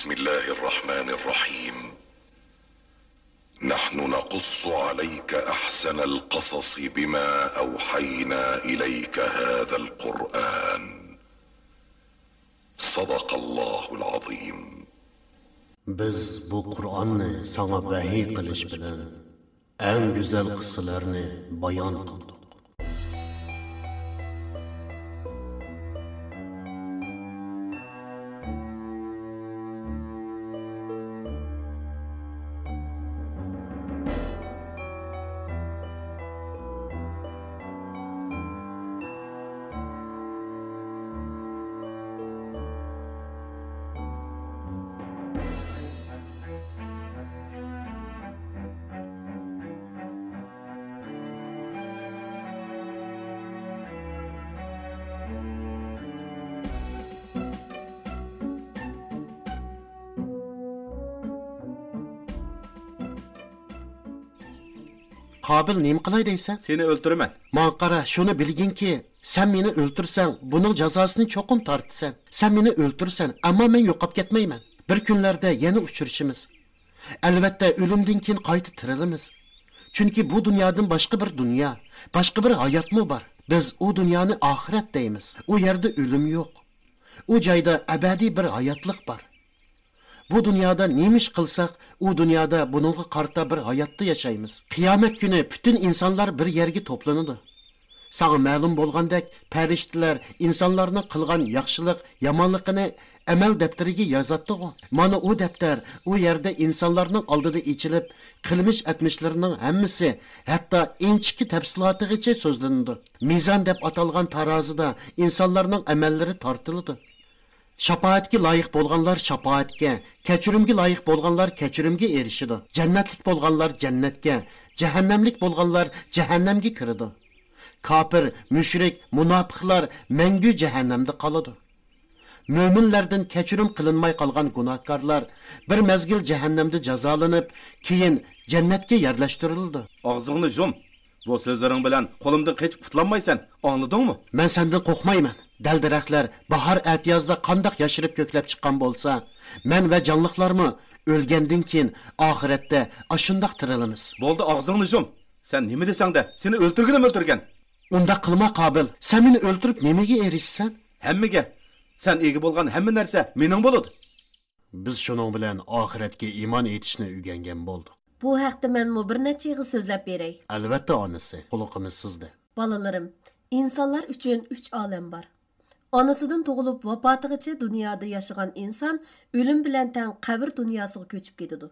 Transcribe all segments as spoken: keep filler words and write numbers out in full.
بسم الله الرحمن الرحيم. نحن نقص عليك أحسن القصص بما أوحينا إليك هذا القرآن. صدق الله العظيم. بىز بۇ قۇرئاننى ساڭا ۋەھىي قىلىش بىلەن ئەڭ گۈزەل قىسسىلەرنى بايان قىلدۇق. قابىل، نېمە قىلاي دەيسەن؟ سېنى ئۆلتۈرىمەن. ماڭا قارا، شۇنى بىلگىنكى، سەن مېنى ئۆلتۈرسەڭ، بۇنىڭ جازاسىنى چوقۇم تارتىسەن. سەن مېنى ئۆلتۈرىسەن، ئەمما مەن يوقاپ كەتمەيمەن. بىر كۈنلەردە يەنە ئۇچرىشىمىز. ئەلۋەتتە، ئۆلۈمدىن كېيىن قايتا تىرىلىمىز. چۈنكى بۇ دۇنيادىن باشقا بىر دۇنيا، باشقا بىر ھاياتمۇ بار. بىز ئۇ دۇنيانى ئاخىرەت دەيمىز. ئۇ يەردە ئۆلۈم يوق. ئۇ جايدا ئەبەدىي بىر ھاياتلىق بار. بۇ دۇنيادا نېمە ئىش قىلساق، ئۇ دۇنيادا بۇنىڭغا قارىتا بىر ھاياتتا ياشايمىز. قىيامەت كۈنى پۈتۈن ئىنسانلار بىر يەرگە توپلىنىدۇ. ساڭا مەلۇم بولغاندەك، پەرىشتىلەر ئىنسانلارنىڭ قىلغان ياخشىلىق، يامانلىقىنى ئەمەل دەپتىرىگە يازاتتىغۇ. مانا ئۇ دەپتەر ئۇ يەردە ئىنسانلارنىڭ ئالدىدا ئېچىلىپ، قىلمىش ئەتمىشلىرىنىڭ ھەممىسى، ھەتتا ئىنچىكە تەپسىلاتىغىچە سۆزلىنىدۇ. مىزان دەپ ئاتالغان تارازىدا ئىنسانلارنىڭ ئەمەللىرى تارتىلىدۇ. شاپائەتكە لايىق بولغانلار شاپائەتكە، كەچۈرۈمگە لايىق بولغانلار كەچۈرۈمگە ئېرىشىدۇ. جەننەتلىك بولغانلار جەننەتكە، جەھەننەملىك بولغانلار جەھەننەمگە كىرىدۇ. كاپىر، مۇشرىك، مۇناپىقلار مەڭگۈ جەھەننەمدە قالىدۇ. مۆمىنلەردىن كەچۈرۈم قىلىنماي قالغان گۇناھكارلار بىر مەزگىل جەھەننەمدە جازالىنىپ، كېيىن جەننەتكە يەرلەشتۈرۈلىدۇ. ئاغزىڭنى يۇم! بۇ سۆزلىرىڭ بىلەن قولۇمدىن قېچىپ قۇتۇلالمايسەن، ئاڭلىدىڭمۇ؟ مەن سەندىن قورقمايمەن. دەل-دەرەخلەر باھار ئەتىيازدا قانداق ياشىرىپ كۆكلەپ چىققان بولسا، مەن ۋە جانلىقلارمۇ ئۆلگەندىن كېيىن ئاخىرەتتە ئاشۇنداق تىرىلىمىز. بولدى، ئاغزىڭنى يۇم! سەن نېمە دېسەڭدە، سېنى ئۆلتۈرگىنىمۇ ئۆلتۈرگەن! ئۇنداق قىلما، قابىل. سەن مېنى ئۆلتۈرۈپ نېمىگە ئېرىشىسەن؟ ھەممىگە! سەن ئىگە بولغان ھەممە نەرسە مېنىڭ بولىدۇ. بىز شۇنىڭ بىلەن ئاخىرەتكە ئىمان ئېيتىشنى ئۆگەنگەن بولدۇق. بۇ ھەقتە مەنمۇ بىر نەچچە ئېغىز سۆزلەپ بېرەي. ئەلۋەتتە، ئانىسى، قۇلىقىمىز سىزدە. بالىلىرىم، ئىنسانلار ئۈچۈن ئۈچ ئالەم بار. ئانىسىدىن تۇغۇلۇپ ۋاپاتىغىچە دۇنيادا ياشىغان ئىنسان ئۆلۈم بىلەن تەڭ قەبرە دۇنياسىغا كۆچۈپ كېتىدۇ.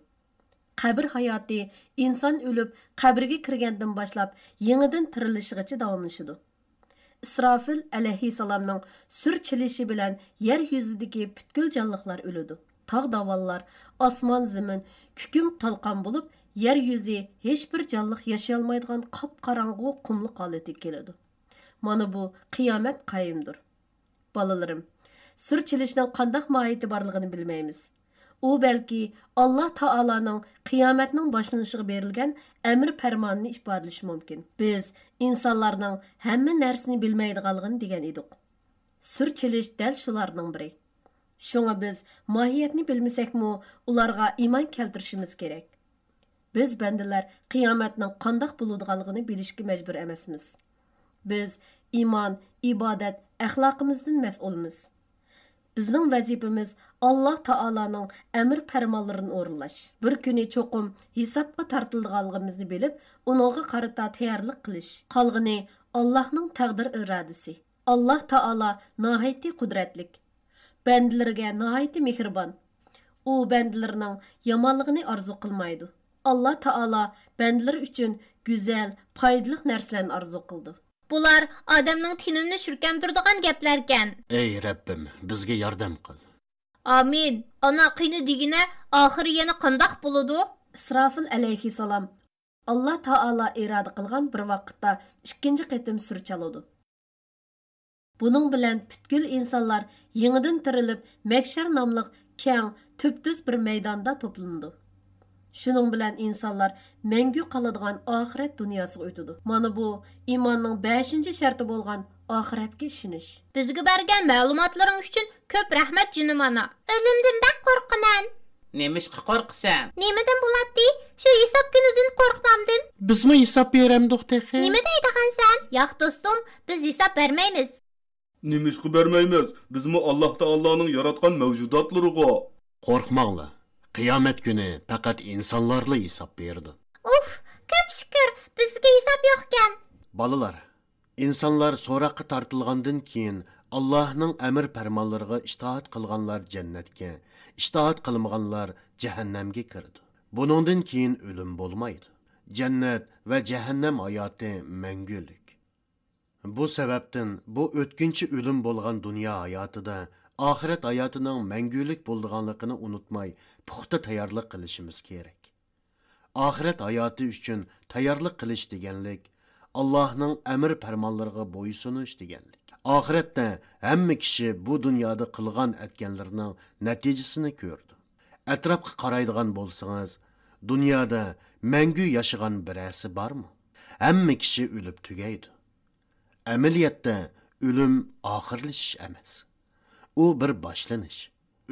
قەبرە ھاياتى ئىنسان ئۆلۈپ، قەبرىگە كىرگەندىن باشلاپ يېڭىدىن تىرىلىشىغىچە داۋاملىشىدۇ. ئىسراپىل ئەلەيھىسسالامنىڭ سۈر چېلىشى بىلەن يەر يۈزىدىكى پۈتكۈل جانلىقلار ئۆلىدۇ. تاغ-داۋانلار، ئاسمان-زېمىن كۈكۈم-تالقان بولۇپ، يەر يۈزى ھېچبىر جانلىق ياشىيالمايدىغان قاپقاراڭغۇ قۇملۇق ھالىتىگە كېلىدۇ. مانا بۇ قىيامەت قايىمدۇر. بالىلىرىم، سۈر چېلىشنىڭ قانداق ماھىيىتى بارلىقىنى بىلمەيمىز. ئۇ بەلكى ئاللا تائالانىڭ قىيامەتنىڭ باشلىنىشىغا بېرىلگەن ئەمر پەرمانىنى ئىپادىلىشى مۇمكىن. بىز ئىنسانلارنىڭ ھەممە نەرسىنى بىلمەيدىغانلىقىنى دېگەن ئىدۇق. سۈر چېلىش دەل شۇلارنىڭ بىرى. شۇڭا بىز ماھىيەتنى بىلمىسەكمۇ، ئۇلارغا ئىمان كەلتۈرۈشىمىز كېرەك. بىز بەندىلەر قىيامەتنىڭ قانداق بولىدىغانلىقىنى بىلىشكە مەجبۇر ئەمەسمىز. بىز ئىمان، ئىبادەت، ئەخلاقىمىزدىن مەسئۇلمىز. بىزنىڭ ۋەزىپىمىز ئاللا تائالانىڭ ئەمر پەرمانلىرىنى ئورۇنلاش. بىر كۈنى چوقۇم ھېسابقا تارتىلىدىغانلىقىمىزنى بىلىپ، ئۇنىڭغا قارىتا تەييارلىق قىلىش. قالغىنى ئاللاھنىڭ تەقدىر ئىرادىسى. ئاللا تائالا ناھايىتى قۇدرەتلىك، بەندىلىرىگە ناھايىتى مېھرىبان. ئۇ بەندىلىرىنىڭ يامانلىقىنى ئارزۇ قىلمايدۇ. ئاللا تائالا بەندىلىرى ئۈچۈن گۈزەل، پايدىلىق نەرسىلەرنى ئارزۇ قىلىدۇ. بۇلار ئادەمنىڭ تېنىنى شۈركەندۈرىدىغان گەپلەركەن. ئەي رەببىم، بىزگە ياردەم قىل. ئامىن. ئانا قېنى دېگىنە، ئاخىرى يەنە قانداق بولىدۇ؟ ئىسرافىل ئەلەيھىسسالام ئاللا تائالا ئىرادە قىلغان بىر ۋاقىتتا ئىككىنچى قېتىم سۈر چالىدۇ. بۇنىڭ بىلەن پۈتكۈل ئىنسانلار يېڭىدىن تىرىلىپ، مەھشەر ناملىق كەڭ، تۈپتۈز بىر مەيداندا توپلىنىدۇ. شۇنىڭ بىلەن ئىنسانلار مەڭگۈ قالىدىغان ئاخىرەت دۇنياسىغا ئۆتىدۇ. مانا بۇ ئىماننىڭ بەشىنچى شەرتى بولغان ئاخىرەتكە ئىشىنىش. بىزگە بەرگەن مەلۇماتلىرىڭ ئۈچۈن كۆپ رەھمەت، جېنىم ئانا. ئۆلۈمدىن بەك قورقىمەن. نېمىشقا قورقىسەن؟ نېمىدىن بولاتتى؟ شۇ ھېساب كۈنىدىن قورقمامدىم. بىزمۇ ھېساب بېرەمدۇق تېخى؟ نېمە دەيدىغانسەن؟ ياق، دوستۇم، بىز ھېساب بەرمەيمىز. نېمىشقا بەرمەيمىز؟ بىزمۇ ئاللاھ تائالانىڭ ياراتقان مەۋجۇداتلىرىغۇ. قورقماڭلار، قىيامەت كۈنى پەقەت ئىنسانلارلا ھېساب بېرىدۇ. ئۇف، كۆپ شۈكۈر، بىزگە ھېساب يوقكەن. بالىلار، ئىنسانلار سوراققا تارتىلغاندىن كېيىن، ئاللاھنىڭ ئەمر پەرمانلىرىغا ئىتائەت قىلغانلار جەننەتكە، ئىتائەت قىلمىغانلار جەھەننەمگە كىرىدۇ. بۇنىڭدىن كېيىن ئۆلۈم بولمايدۇ. جەننەت ۋە جەھەننەم ھاياتى مەڭگۈلۈك. بۇ سەۋەبتىن بۇ ئۆتكۈنچى ئۆلۈم بولغان دۇنيا ھاياتىدا ئاخىرەت ھاياتىنىڭ مەڭگۈلۈك بولىدىغانلىقىنى ئۇنتۇماي، پۇختا تەييارلىق قىلىشىمىز كېرەك. ئاخىرەت ھاياتى ئۈچۈن تەييارلىق قىلىش دېگەنلىك، ئاللاھنىڭ ئەمر پەرمانلىرىغا بويسۇنۇش دېگەنلىك. ئاخىرەتتە ھەممە كىشى بۇ دۇنيادا قىلغان ئەتكەنلىرىنىڭ نەتىجىسىنى كۆرىدۇ. ئەتراپقا قارايدىغان بولسىڭىز، دۇنيادا مەڭگۈ ياشىغان بىرەرسى بارمۇ؟ ھەممە كىشى ئۆلۈپ تۈگەيدۇ. ئەمەلىيەتتە ئۆلۈم ئاخىرلىشىش ئەمەس. ئۇ بىر باشلىنىش.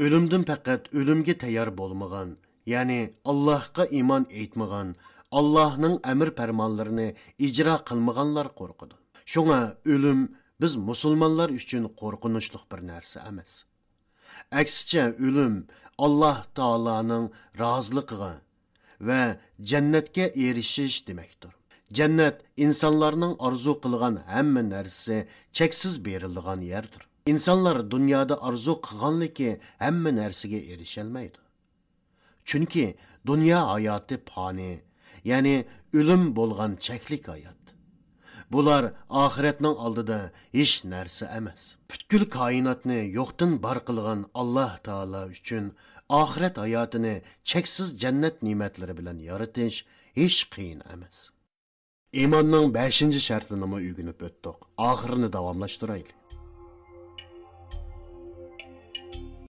ئۆلۈمدىن پەقەت ئۆلۈمگە تەييار بولمىغان، يەنى ئاللاھقا ئىمان ئېيتمىغان، ئاللاھنىڭ ئەمر پەرمانلىرىنى ئىجرا قىلمىغانلار قورقىدۇ. شۇڭا ئۆلۈم بىز مۇسۇلمانلار ئۈچۈن قورقۇنچلۇق بىر نەرسە ئەمەس. ئەكسىچە، ئۆلۈم ئاللاھ تائالانىڭ رازىلىقىغا ۋە جەننەتكە ئېرىشىش دېمەكتۇر. جەننەت ئىنسانلارنىڭ ئارزۇ قىلغان ھەممە نەرسىسى چەكسىز بېرىلىدىغان يەردۇر. ئىنسانلار دۇنيادا ئارزۇ قىلغانلىكى ھەممە نەرسىگە ئېرىشەلمەيدۇ. چۈنكى دۇنيا ھاياتى پانىي، يەنى ئۆلۈم بولغان چەكلىك ھايات. بۇلار ئاخىرەتنىڭ ئالدىدا ھېچ نەرسە ئەمەس. پۈتكۈل كائىناتنى يوقتىن بار قىلغان ئاللاھ تائالا ئۈچۈن ئاخىرەت ھاياتىنى چەكسىز جەننەت نېمەتلىرى بىلەن يارىتىش ھېچ قىيىن ئەمەس. ئىماننىڭ بەشىنچى شەرتىنىمۇ ئۆگىنىپ ئۆتتۇق. ئاخىرىنى داۋاملاشتۇرايلى.